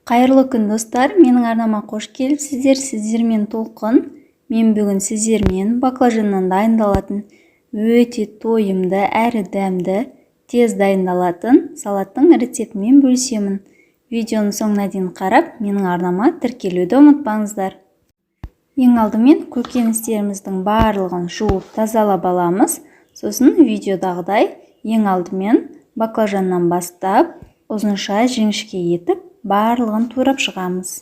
Қайырлы күн, достар! Менің арнама қош келіпсіздер. Сіздермен Толқын. Мен бүгін сіздермен баклажаннан дайындалатын өте тойымды әрі дәмді, тез дайындалатын салаттың рецептімен бөлісемін. Видеоның соңына дейін қарап, менің арнама тіркелуді ұмытпаңыздар. Ең алдымен көкөністеріміздің барлығын жуып тазалап аламыз. Сосын видеодағыдай ең алдымен баклажаннан бастап ұзынша жіңішке етіп барлығын турап шығамыз.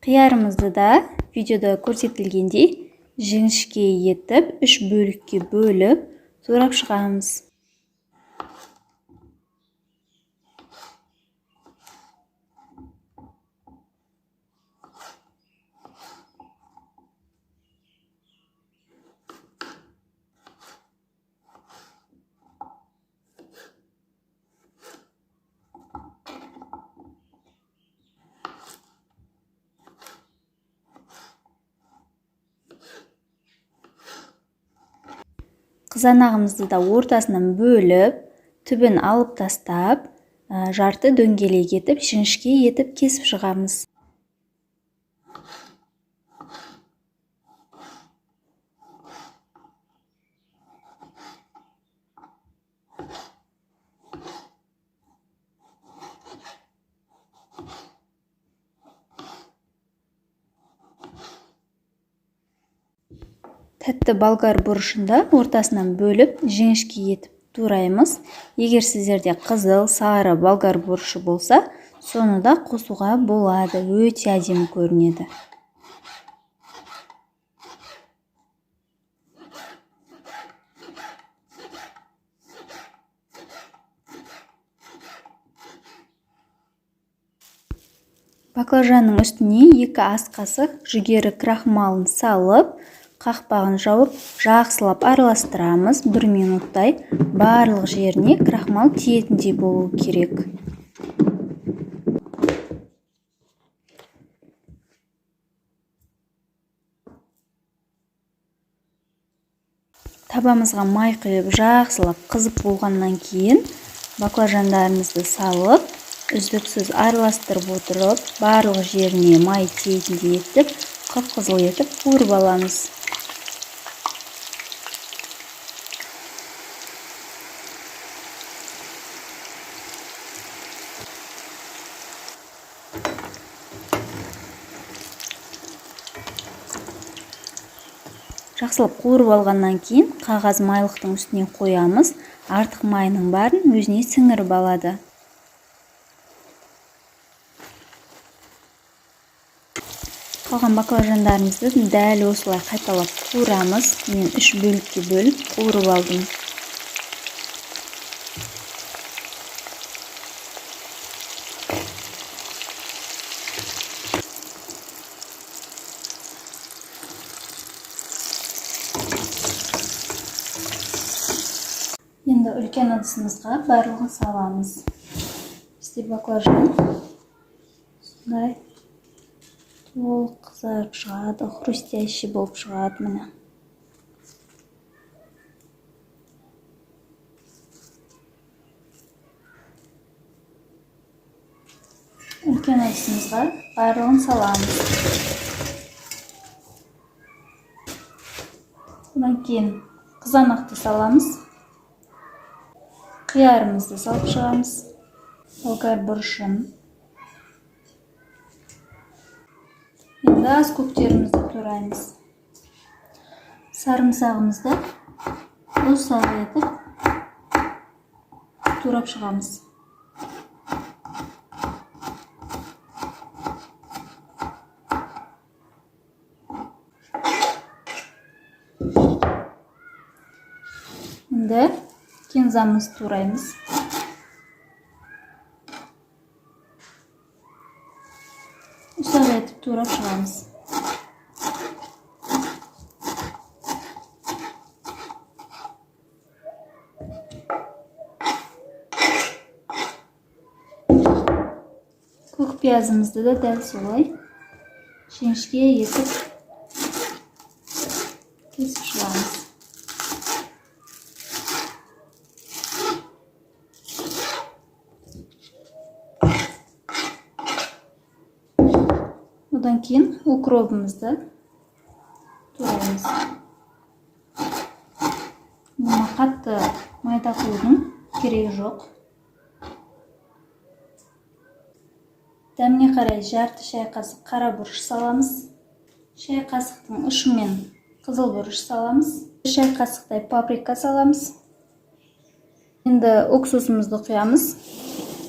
Қиярымызды да видеода көрсетілгендей жіңішке етіп үш бөлікке бөліп турап шығамыз. Қызанағымызды да ортасынан бөліп, түбін алып тастап, жарты дөңгелек етіп, жіңішке етіп кесіп шығамыз. Тәтті болгар бұрышында ортасынан бөліп, жіңішке етіп тураймыз. Егер сіздерде қызыл, сары болгар бұрышы болса, соны да қосуға болады. Өте әдемі көрінеді. Баклажанның үстіне 2 ас қасық жүгері крахмалын салып, қақпағын жауып, жақсылап араластырамыз. 1 минуттай барлық жеріне крахмал тиетіндей болу керек. Табамызға май құйып, жақсылап қызып болғаннан кейін баклажандарымызды салып, үздіксіз араластырып отырып, барлық жеріне май тиетіндей етіп, қып-қызыл етіп қуырып аламыз. Жақсылап қуырып алғаннан кейін қағаз майлықтың үстіне қоямыз. Артық майының барын өзіне сіңіріп алады. Қалған баклажандарымызды дәл осылай қайталап қуырамыз. Мен 3 бөлікке бөліп қуырып алдым. Енді үлкен ыдысымызға барлығын саламыз. Бізде баклажан осындай толық қызарып шығады, хрустящий болып шығады міне. Үлкен ыдысымызға барлығын саламыз. Одан кейін қызанақты саламыз. Қиярымызды салып шығамыз. Болгар бұрышын. Енді ас көктерімізді тураймыз. Сарымсағымызды ұсақ етіп турап шығамыз. Енді кинзамызды тураймыз. Ұсақ етіп турап шығамыз. Көк пиязымызды да дәл солай жіңішке етіп кесіп шығамыз. Одан кейін укробымызды тураймыз. Бұны қатты майда қылудың керегі жоқ. Дәміне қарай жарты шай қасық қара бұрыш саламыз. Шай қасықтың ұшымен қызыл бұрыш саламыз. Бір шай қасықтай паприка саламыз. Енді уксусымызды құямыз.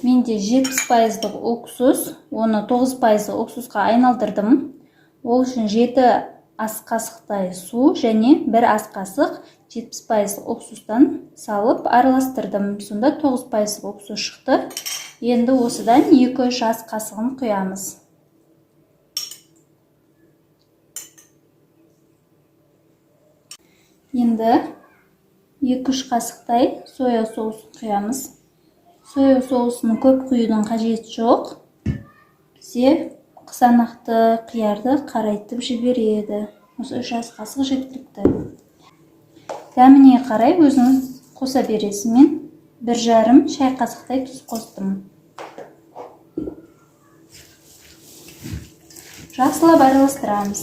Менде 70% уксус, оны 9% уксусқа айналдырдым. Ол үшін 7 ас қасықтай су және 1 ас қасық 70% уксустан салып араластырдым. Сонда 9% уксус шықты. Енді осыдан 2-3 ас қасығын құямыз. Енді 2-3 қасықтай соя соусын құямыз. Соя соусын көп құюдың қажеті жоқ. Бізде қызанақты, қиярды қарайтып жібереді. Осы 3 ас қасық жеткілікті. Дәміне қарай өзіңіз қоса бересіз. Мен 1,5 шай қасықтай тұз қостым. Жақсылап араластырамыз.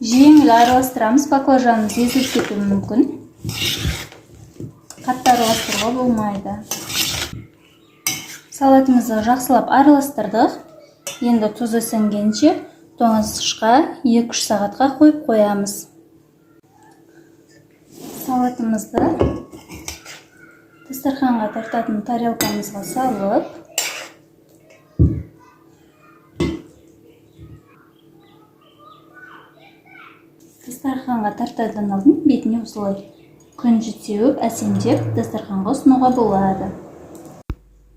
Жеңіл араластырамыз, баклажанымыз езіліп кетуі мүмкін. Қатты араластыруға болмайды. Салатымызды жақсылап араластырдық. Енді тұзы сіңгенше тоңазытқышқа 2-3 сағатқа қойып қоямыз. Салатымызды дастарханға тартатын тарелкамызға салып, дастарханға тартардан алдын бетіне осылай күнжіт сеуіп, әсемдеп дастарханға ұсынуға болады.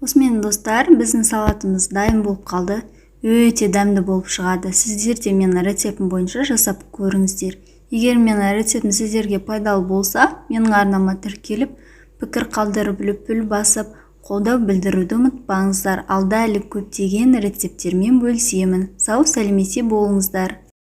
Осымен достар, біздің салатымыз дайын болып қалды. Өте дәмді болып шығады. Сіздер де менің рецептім бойынша жасап көріңіздер. Егер менің рецептім сіздерге пайдалы болса, менің арнама тіркеліп, пікір қалдырып, лүпіл басып, қолдау білдіруді ұмытпаңыздар. Алда әлі көптеген рецепттермен бөлісемін. Сау сәлеметте болыңыздар.